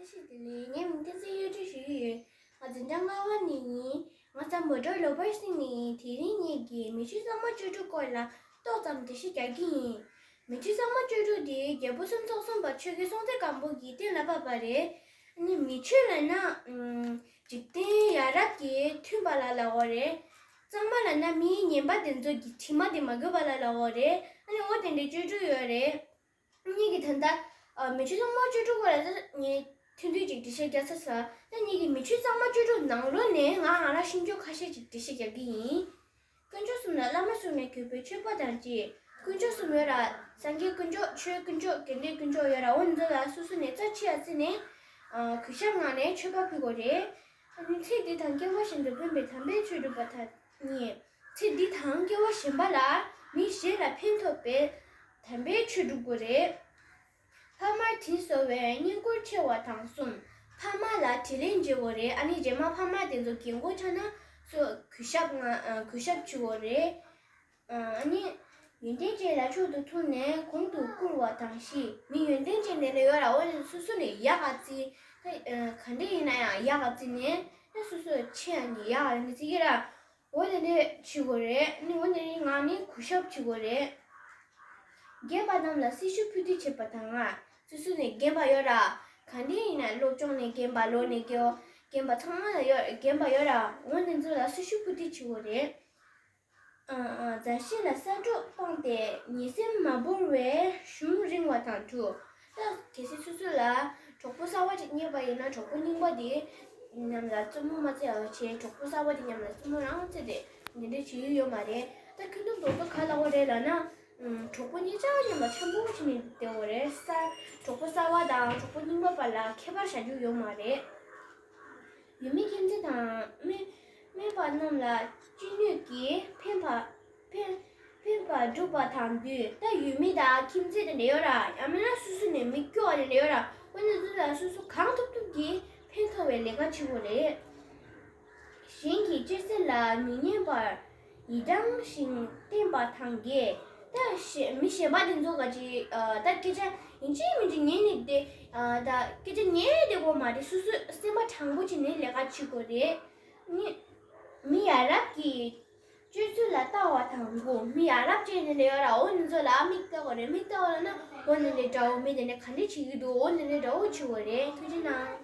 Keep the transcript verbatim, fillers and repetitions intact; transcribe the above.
བཀྲ་ཤིས་བདེ་ལེགས། ངའི་མིང་བསྟན་འཛིན་གཡུ་སྒྲོན་ཞུ་གི་ཡོད། ང་འཛིན་གྲྭ་ལྔ་པ་ནས་ཡིན། ང་ཚ་མོ་ཊ་ལོ་པར་སི་ནས་ཡིན། དེ་རིང་ངེད་ཀྱིས་མི་ཆོས་གཙང་མ་བཅུ་དྲུག་སྐོར་ལ་ཏོག་ཙམ་འགྲེལ་བཤད་རྒྱག་གི་ཡིན། མི་ཆོས་གཙང་མ་བཅུ་དྲུག་དེ་རྒྱལ་པོ་སུམ་ཚོགས་གསུམ་པ་ཆོས་རྒྱལ་སྲོང་བཙན་སྒམ་པོ་གིས་གཏན་ལ་ཕབ་པ་རེད། ཨ་ནི་མི་ཆོས་ལབ་ན་ཨམ། འཇིག་རྟེན་ཡ་རབས་ཀྱི་མཐུན་པ་ལ་ལབ་དགོས་རེད། གཙང་མ་ལབ་ན་མིའི་ངན་པ་དེ་ཚོ་གི་དྲི་མ་དེ་མ་གོས་པ་ལ་ལབ་དགོས་རེད། ཨ་ནི་འོ་དེ་འདྲའི་བཅུ་དྲུག་ཡོད་རེད། ངེད་ཀྱིས་ད་ལྟ་ཨ། མི་ཆོས་གཙང་མ་བཅུ་དྲུག་སྐོར་ལ་ད་ངས་ཐུང་ཐུང་ཅིག་འགྲེལ་བཤད་རྒྱག་ཚར་སོང་། ད་ངེད་ཀྱིས་མི་ཆོས་གཙང་མ་བཅུ་དྲུག་ནང་ལོགས་ནས་ང་རང་ཤེས་རྒྱུ་ཁ་ཤས་ཅིག་འགྲེལ་བཤད་རྒྱག་གི་ཡིན། དཀོན་མཆོག་གསུམ་ལ་བླ་མ་གསུམ་ནས་གྱུར་པའི་མཆོད་པ་དང་བཅས། དཀོན་མཆོག་གསུམ་ཡོད་ར། སངས་རྒྱས་དཀོན་མཆོག་ཆོས་དཀོན་མཆོག་དགེ་འདུན་དཀོན་མཆོག་ཡོད་ར། འོ་འདི་ཚོ་ལ་སོ་སོ་ནས་རྩ་ཆེ་བ་བརྩིས་ནས་ཨ། གུས་ཞབས་ངང་ནས་མཆོད་པ་ཕུལ་དགོས་རེད། ཨ་ནི་ཚེ་འདི་དང་སྐྱེ་བ་གཞན་དུ་ཕན་པའི་དམ་པའི་ཆོས་སྒྲུབ་པ་དང་གཉིས། ཚེ་འདི་དང་སྐྱེ་བ་གཞན་པ་ལ་མི་གཞན་ལ་ཕན་ཐོགས་པའི་དམ་པའི་ཆོས་སྒྲུབ་དགོས་རེད། ཕ་མར་དྲིན་གཟོ་བའི་བསྙེན་བཀུར་ཆེ་བ་དང་གསུམ། ཕ་མ་ལ་དྲིན་ལན་འཇལ་དགོས་རེད། ཨ་ནི་རྗེས་མ་ཕ་མ་དེ་ཚོ་རྒན་གོག་ཆགས་ན་སོ་གུས་ཞབས་ང་ཨ། གུས་ཞབས་བྱེད་དགོས་རེད། ཨ་ནི་ཡོན་ཏན་ཅན་ལ་མཆོག་ཏུ་ཐུག་ནས་གོང་དུ་བཀུར་བ་དང་བཞི། མི་ཡོན་ཏན་ཅན་དེ་འདྲ་ཡོད་ར། འོ་ནི་སོ་སོ་ནས་ཡག་ག་བརྩི། ད་ག་འདྲ་ཡིན་ན་ཡང་ཡག་ག་བརྩི་ནས་ད་སོ་སོ་ཆེ་ཡང་ནས་ཡག་ག་ནས་བརྩི་གི་ར། འོ་དེ་འདྲས་བྱེད་དགོས་རེད། ནི་འོ་དེ་འདྲས་ངང་ནས་གུས་ཞབས་བྱེད་དགོས་རེད། རྒན་པ་རྣམས་ལ་སྲི་ཞུ་ཕུལ་དུ་བྱེད་པ་དང་ང་། སོ་སོ་ནས་རྒན་པ་ཡོད་ར། ག་འདྲས་ཡིན་ན་སློབ་སྦྱོང་ནས་རྒན་པ་ལོ་ནས་རྒན་པ་རྒན་པ་ཚང་མ་ལ་ཡོད་རྒན་པ་ཡོད་ར། འོ་དེ་ཚོ་ལ་སྲི་ཞུ་ཕུལ་དུ་བྱེད་དགོས་རེད། ཨ་ཨ་མཛའ་བཤེས་ལ་གསར་འགྲོགས་སྤངས་ཏེ་ཉེ་སེམས་མ་བོར་བའི་གཞུང་རིང་བ་དང་དྲུག་ད་གལ་སྲིད་སོ་སོ་ལ་གྲོགས་པོ་གསར་བ་ཅིག་རྙེད་པ་ཡིན་ན་གྲོགས་པོ་རྙིང་པ་དེ་མཉམ་ལ་རྩེད་མོ་མ་རྩེ་བ་བྱས། གྲོགས་པོ་གསར་བ་དེ་མཉམ་ལ་རྩེད་མོ་རང་རྩེ་སྟེ་འདི་འདྲ་བྱེད་ཡུལ་ཡོད་མ་རེད། ད་ཁྱོད་ཚོ་མདོར་བསྡུས་ག་ལབ་དགོས་རེད་ལབ་ན། ཨུམ། གྲོགས་པོ་གཉིས་ཆ་མཉམ་ལ་འཆམ་པོ་བྱས་ནས་བསྡད་དགོས་རེད། གསར་གྲོགས་པོ་གསར་བ་དང་གྲོགས་པོ་རྙིང་པ་བར་ལ་ཁྱད་པར་བྱ་རྒྱུ་ཡོད་མ་རེད། ཡུལ་མི་ཁྱིམ་མཚེས་དང་སྨན་སྨན་པ་རྣམས་ལ་ཅི་ནུས་ཀྱིས་ཕན་པ་ཕན་ཕན་པ་བསྒྲུབ་པ་དང་དུས། ད་ཡུལ་མི་དང་ཁྱིམ་མཚེས་དེ་འདྲ་ཡོད་ར། ཡང་མིན་ན་སོ་སོ་ནས་མི་སྐྱོ་བ་དེ་འདྲ་ཡོད་ར། འོ་ན་སོ་སོ་ལ་སོ་སོ་གང་ཐུབ་ཐུབ་ཀྱིས་ཕན་ཐོགས་པའི་ལས་ཀ་བྱེད་དགོས་རེད། གཞན་གྱི་སྤྱོད་ཚུལ་ལ་མི་སྙན་པར་ཡིད་དྲང་ཞིང་བསྟེན་པ་དང་གཉིས། ད་གཞན་མི་གཞན་པ་དེ་ཚོ་ག་ཅིག་ཨ། ད་སྐད་ཆ་ཡིན་གཅིག་མིན་གཅིག་ཉན་ནས་བསྡད། ཨ། ད་སྐད་ཆ་ཉན་བསྡད་དགོས་མ་རེད། སོ་སོས་སེམས་པ་དྲང་པོ་བྱས་ནས་ལས་ཀ་བྱེད་དགོས་རེད། ནི་མི་ཡ་རབས་ཀྱི་སྤྱོད་ཚུལ་ལ་ལྟ་བ་དང་དགུ། མི་ཡ་རབས་ཅན་དེ་འདྲ་ཡོད་ར། འོ་ནི་ཚོ་ལ་མིག་ལྟ་དགོས་རེད། མིག་ལྟ་བ་ལ་ན་འོ་ནི་འདྲ་འདྲ་བོ་མི་དེ་འདྲ་ག་འདྲ་བྱེད་ཀྱི་འདུག་འོ་ནི་འདྲ་འདྲ་བོ་བྱེད་དགོས་རེད། ཐུགས་རྗེ་གནང་།